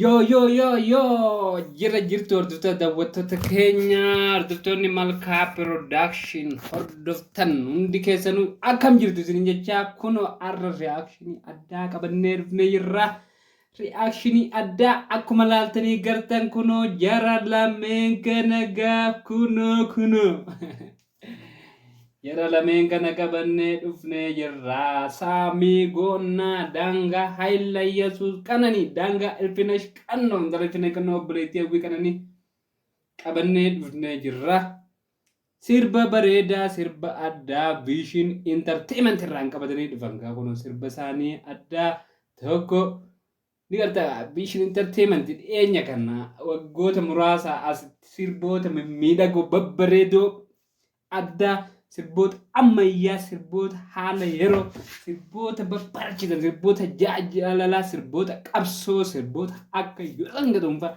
Yoo yoo yoo yoo jira jirtu hordoftoota daawwattoota keenya, hordoftoonni Malkaa Production hordoftan hundi keessanuu akkam jirtu isin jechaa, kunoo har'a reaction addaa qabannee dhufnee jirra. Reaction addaa akkuma laaltanii gartan kunoo jara lameen kana gaaf kunoo kunoo. Jara lameen kana qabannee dhufnee jirra. Saamii Goonnaa, Daangaa Hayila Yesuus Qananii, Daangaa Ilfinash Qannoo, intala Ilfinash Qannoo, obboleettii Hawwii Qananii qabannee dhufnee jirra. Sirba bareedaa, sirba addaa Vision Entertainment irraan qabatanii dhufan gaa kunoo sirba isaanii addaa tokko ni garta. Vision Entertainment dhiyeenya kana waggoota muraasa as sirboota mimmiidhagoo, babbareedoo, addaa, sirboota ammayyaa, sirboota haala yeroo, sirboota babbareechisan, sirboota jaalalaa, sirboota qabsoo, sirboota akka Yosan Gatuunfaa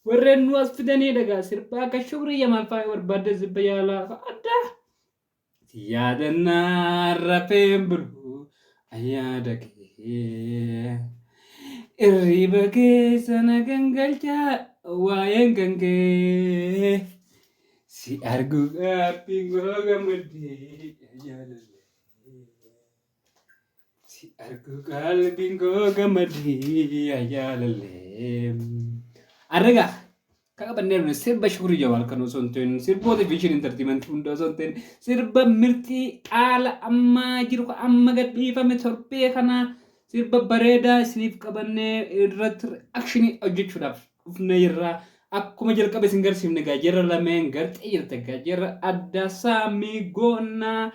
warreen nu as fidanii dhagaa, sirba akka Shukrii Yamaal fa'aa barbaadde, sirba jaalalaa addaa. Yaadannaa rafeen bulu ayyaada kee, irriba keessa na gangalchaa waa'een kan kee, si argu gaabbiin koo gammaddee jaalallee, si argu qalbiin koo gammaddee jaalallee. Arragaa kan qabannee dhufne sirba Shukrii Jamaal kan osoo hin ta'in, sirboota Vision Entertainment hunda osoo hin ta'in, sirba mirxii haala ammaa jiru kan amma gadhiifame torbee kana, sirba bareedaa isiniif qabannee irratti reaction hojjechuudhaaf dhufnee jirra. Akkuma jalqaba isin garsiifne gaa jara lameen gartee jirta gaa, jara adda Saamii Goonnaa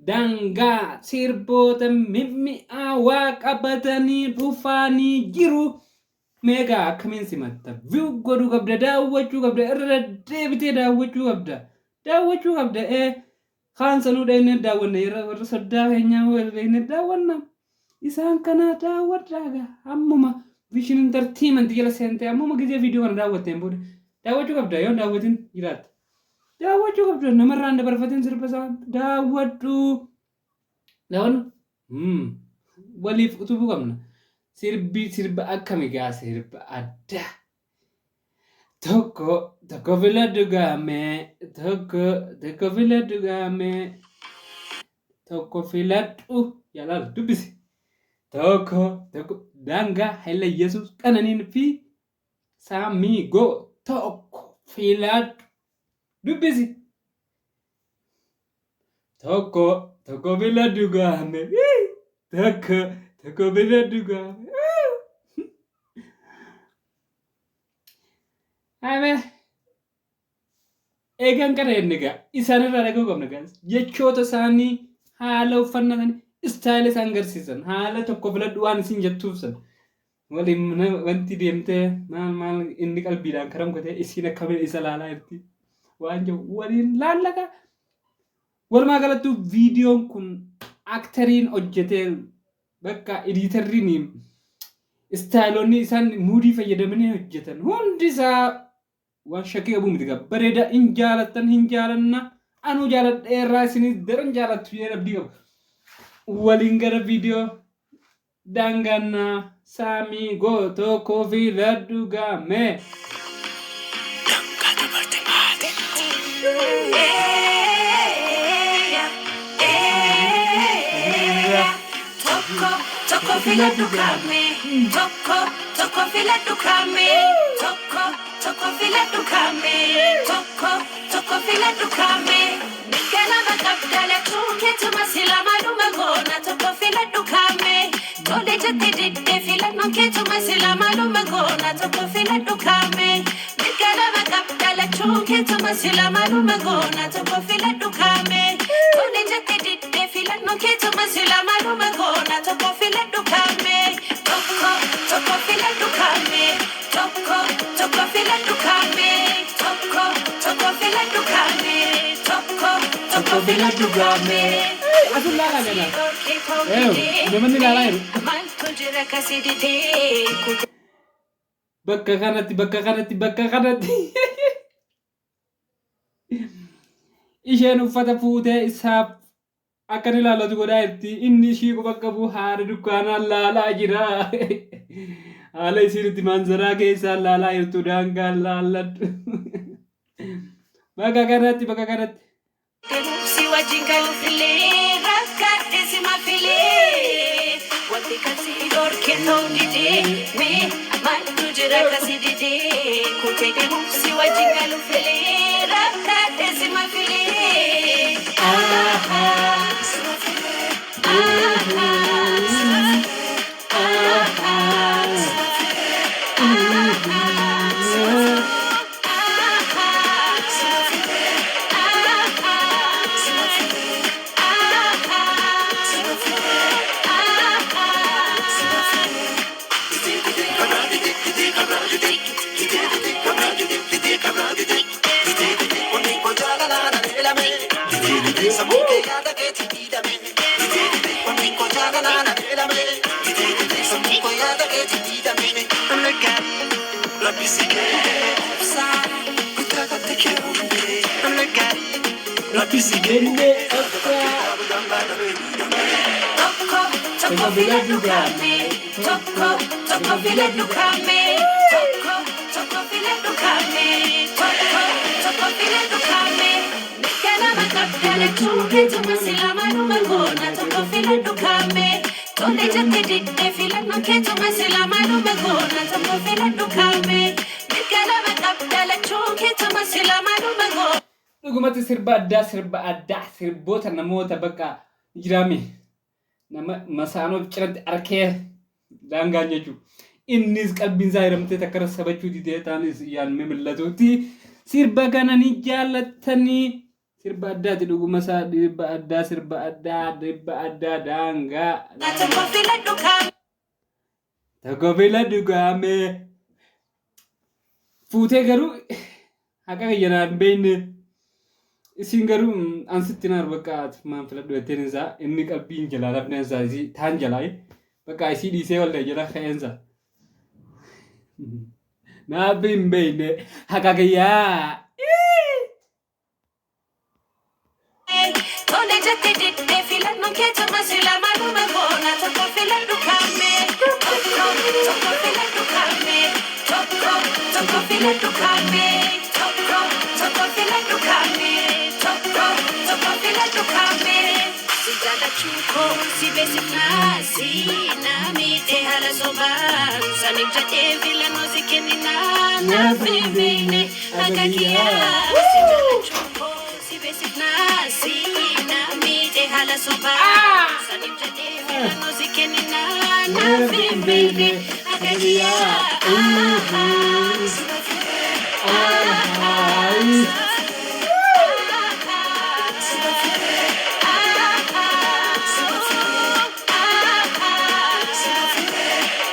Daangaa sirboota mimmi'aawaa qabatanii dhufaanii jiru. Meegaa akkamiin simatta? View godhuu qabda, daawwachuu qabda, irra deddeebitee daawwachuu qabda. Daawwachuu qabda ee kaan sanuu dhaqnee daawwanna, yeroo warra soddaa keenyaa warra dhaqnee daawwanna. Isaan kana daawwadhaa gaa ammuma Vision Entertainment jala seentee ammuma gizee viidiyoo kana daawwatteen booda daawwachuu qabda, yoo hin daawwatin jiraatta. Daawwachuu qabda, namarraan dabarfatin, sirba isaa daawwadhu. Daawwannu waliif utubuu qabna. Sirbi sirba akkami gaa, sirba addaa. Tokko tokko filadhu gaamee, tokko tokko filadhu gaamee, tokko filadhu yalaal dubbisi. Tokko tokko Daangaa Hayila Yesuus Qananiin fi Saamii Goo, tokko filadhu dubbisi. Tokko tokko filadhu gaamee, tokko tokko filadhu gaamee. Amee. Eegaan kana jenne egaa isaan irraa dhaga'uu qabna gaa, jechoota isaanii, haala uffannaa isaanii, istaayila isaan garsiisan, haala tokko filadhu waan isin jettuuf san waliin wanti deemtee maal maal inni qalbiidhaan karam kutee isiin akkamiin isa laalaa jirti waan jedhu waliin laallaka. Walumaa galattuu viidiyoon kun aktariin hojjetee bakka ediitarriin istaayilonni isaan muudii fayyadamanii hojjetan hundi isaa waan shakkii qabu miti gaa, bareeda. Hin jaalattan, hin jaalanna, anuu jaaladheerraa, isinis daran jaalattu jedhee abdii qaba. Waliin gara viidiyoo Daangaannaa Saamii Goo, tokko filadhu gaamee. Daangaa dabarte maateetti. Tokko tokko filadhu kaame, tokko tokko filadhu kaame, tokko tokko filadhu kaame, tokko tokko filadhu kaame. Mirga lama qabda, lachuun keetuma sila maaluma goona, tokko filadhu kaame. Tole jette didde, filannoon keetuma sila maaluma goona, tokko filadhu kaame. Mirga lama qabda, lachuun keetuma sila maaluma goona, tokko filadhu kaame. Tole jette didde, filannoon keetuma sila maaluma goona, tokko filadhu kaame. Tokko tokko filadhu kaame, tokko tokko filadhu kaame, tokko tokko filadhu kaame, tokko tokko filadhu kaame. Asun laalaa gana. Namoonni ilaalaa jiru. Maaltu jira kasi didee? Bakka kanatti, bakka kanatti, bakka kanatti. Isheen uffata fuutee isaaf akka inni ilaallatu godhaa jirti. Inni ishii quba qabu haadha dukkaanaa laalaa jira. Haala isiin itti maanzaraa keessaan laalaa jirtu daangaan laalladhu. Bakka kanatti, bakka kanatti. Si wajjin galuufillee rakkadhe si mafilee, wanti kan si dhorke ta'uu didee, mee maaltu jira kasi didee? Kutee deemuuf si wajjin galuufillee rakkadhe si mafilee. Ahaa, ahaa, ahaa, Jennee obsaa. Tokko tokko filadhu kaame, tokko tokko filadhu kaame, tokko tokko filadhu kaame, tokko tokko filadhu kaame. Ganama qabdalachuu keetuma silamaanuma goona, tokko filadhu kaame. Tole jette didde, filannoo keetuma silamaanuma goona, tokko filadhu kaame. Ganama qabdalachuu keetuma silamaanuma goona. Dhugumatti sirba addaa, sirba addaa, sirboota namoota bakka jiraame nama masaanoof cinatti arkee daangaan jechuudha. Innis qalbiin isaa hiramtee takka irra sabachuu didee taanis yaan mimillatuutti sirba kana ni jaallattanii. Sirba addaati dhuguma isaa, sirba addaa, sirba addaa, sirba addaa daangaa. Tokko filadhu kaame. Tokko filadhu kaame. Fuutee garuu haqa kiyya naan beekne. Isin garuu ansitti naar bakka ati maan filadhu jetteen isaa, inni qalbiin jalaa lafneen isaa isii taan jalaa bakka isii dhiisee wallee jala ka'eensa. Naaf hin beekne haqa kiyyaa. Tole jette didde, filannoo keetuma silamaanuma goona, tokko filadhu kaame, tokko tokko filadhu kaame, tokko tokko filadhu kaame, tokko tokko filadhu kaame, tokko tokko filadhu kaame. Si jaalachuu koo si beeksifnaa, si naamite haala sobaan, saniif jedhee filannoo si kenninaa, naaf hin beekne akka kiyyaa. Si jaalachuu koo si beeksifnaa, si naamite haala sobaan, saniif jedhee filannoo si kenninaa, naaf hin beekne akka kiyyaa. Ahaa. Ahaa.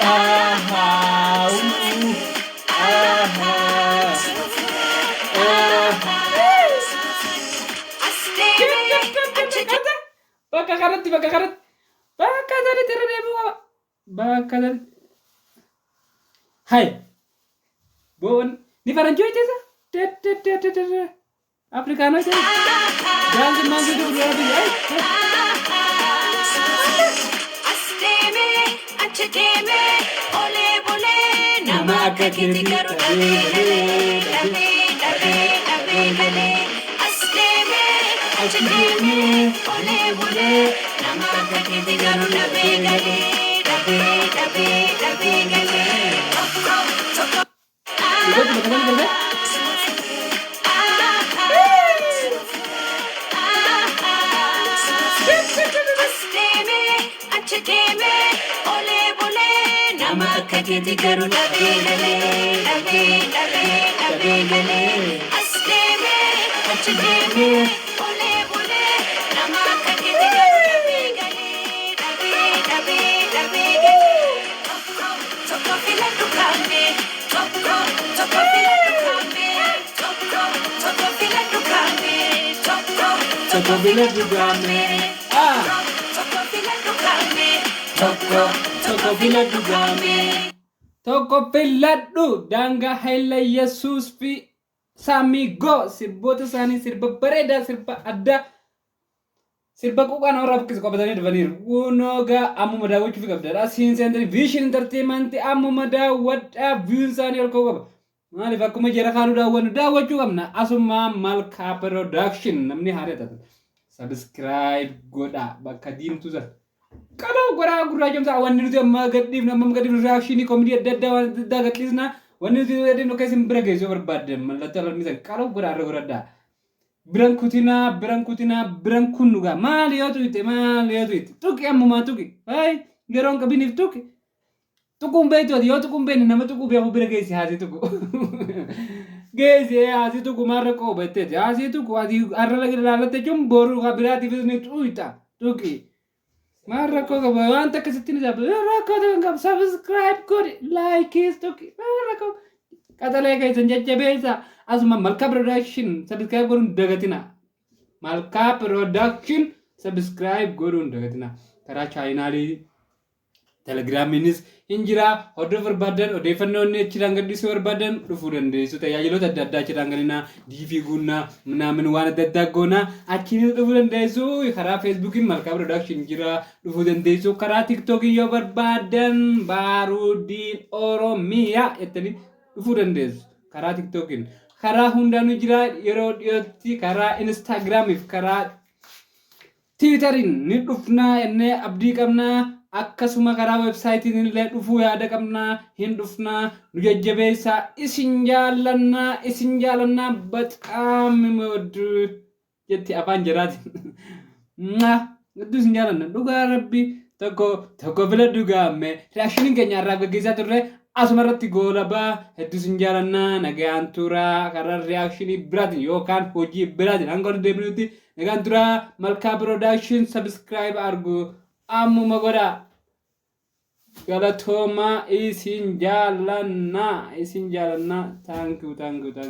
Ahaa. As deemee achi. Bakka kanatti, bakka kanatti, bakka kanatti irra deebi'uu qaba. Bakka kanatti. Hai. Boon ni faranjoo jecha. Afrikaanoo jecha. Daansi maansi dubbii biyya. As deemee achi deemee olee bulee, nama akka keeti garuu dhabee galee, dhabee, dhabee, dhabee galee. As deemee achi deemee olee bulee, nama akka keeti garuu dhabee galee, dhabee, dhabee, dhabee galee. Tokko tokko. Bakka kanatti galtee. As deemee achi deemee olee bulee, nama akka keeti garuu dhabee galee, dhabee, dhabee, dhabee galee. As deemee achi deemee olee bulee, nama akka keeti garuu dhabee galee, dhabee, dhabee, dhabee galee. Tokko tokko filadhu kaame, tokko tokko filadhu kaame, tokko tokko filadhu kaame, tokko tokko filadhu kaame. Tokko filadhu kaame, tokko tokko filadhu kaame. Tokko filadhu, daangaa Haayila Yesuus fi Saamigoo, sirboota isaanii, sirba bareedaa, sirba addaa. Sirba quuqaa namarraa buqqisu qabatanii dhufaniiru. Kunoogaa ammuma daawwachuuf qabdadha. Siin seentanii Vision Entertainment ammuma daawwadhaa, viewn isaanii ol ka'uu qaba. Maaliif akkuma jara kaanuu daawwannu daawwachuu qabna. Asuma Malkaa Production namni haaraa taatan subscribe godhaa bakka diimtuu sana. Qaloo godhaa gurraachomsaa. Wanni nuti amma gadhiifnu, amma gadhiifnu reaction comedy adda addaa, waan adda addaa gadhiisna. Wanni nuti gadhiifnu akka isin bira geessu yoo barbaaddan mallattoo alarmii sana qaloo godhaa irra godhadhaa. Biran kutinaa, biran kutinaa, biran kunnu gaa. Maali yoo tuqxe, maali yoo tuqxe, tuqi, ammumaa tuqi. Hayi, yeroon qabiniif tuqi. Tuquun beektu ati, yoo tuquun beekne nama tuquu beeku bira geessi, haasii tuqu. Geessi haasii tuqu, maal rakkoo hubatteeti haasii tuqu. Ati har'a laga ilaalatte jechuun boru ka biraatiifis ni tuqxa, tuqi. Maal rakkoo qaba? Wanta akkasitti ni jaabu rakkoo tokko hin qabu. Subscribe godhi, likeis tuqi, maal rakkoo? Qaxalee keessan jajjabeessa. Asuma Malkaa Production subscribe godhuun dagatina. Malkaa Production subscribe godhuun dagatina. Karaa channelii Telegramiinis hin jira. Hordofuu barbaadan, odeeffannoo inni achirraan gadhiisuu barbaadan dhufuu dandeessu. Tajaajiloota adda addaa achirraan kenninaa, DV guunnaa, minaamin waan adda addaa goonaa, achiinis dhufuu dandeessu. Karaa Facebookiin Malkaa Production jira, dhufuu dandeessu. Karaa TikTokiin yoo barbaadan Baaruudiin Oromiyaa jettanii dhufuu dandeessu. Karaa TikTokiin. Karaa hundaanuu jira. Yeroo dhiyootti karaa Instagramiif karaa Twitteriin ni dhufnaa jennee abdii qabnaa. Akkasuma karaa websiteiin illee dhufuu yaada qabnaa, hin dhufnaa. Nu jajjabeessaa, isin jaallannaa, isin jaallannaa, በጣም ወዱ jetti afaan jaraatiin. Hedduu isin jaallanna dhugaa rabbi. Tokko tokko filadhu gaamme. Reactioniin keenya har'aaf gaggeessaa turre asuma irratti goolabaa. Hedduu isin jaallannaa, nagaan turaa. Karaa reactionii biraatiin yookaan hojii biraatiin hanga walitti deebinutti nagaan turaa. Malkaa Production subscribe argu ammuma godhaa. Galatoomaa, isin jaallannaa, isin jaallannaa. Thank you, thank you, thank you.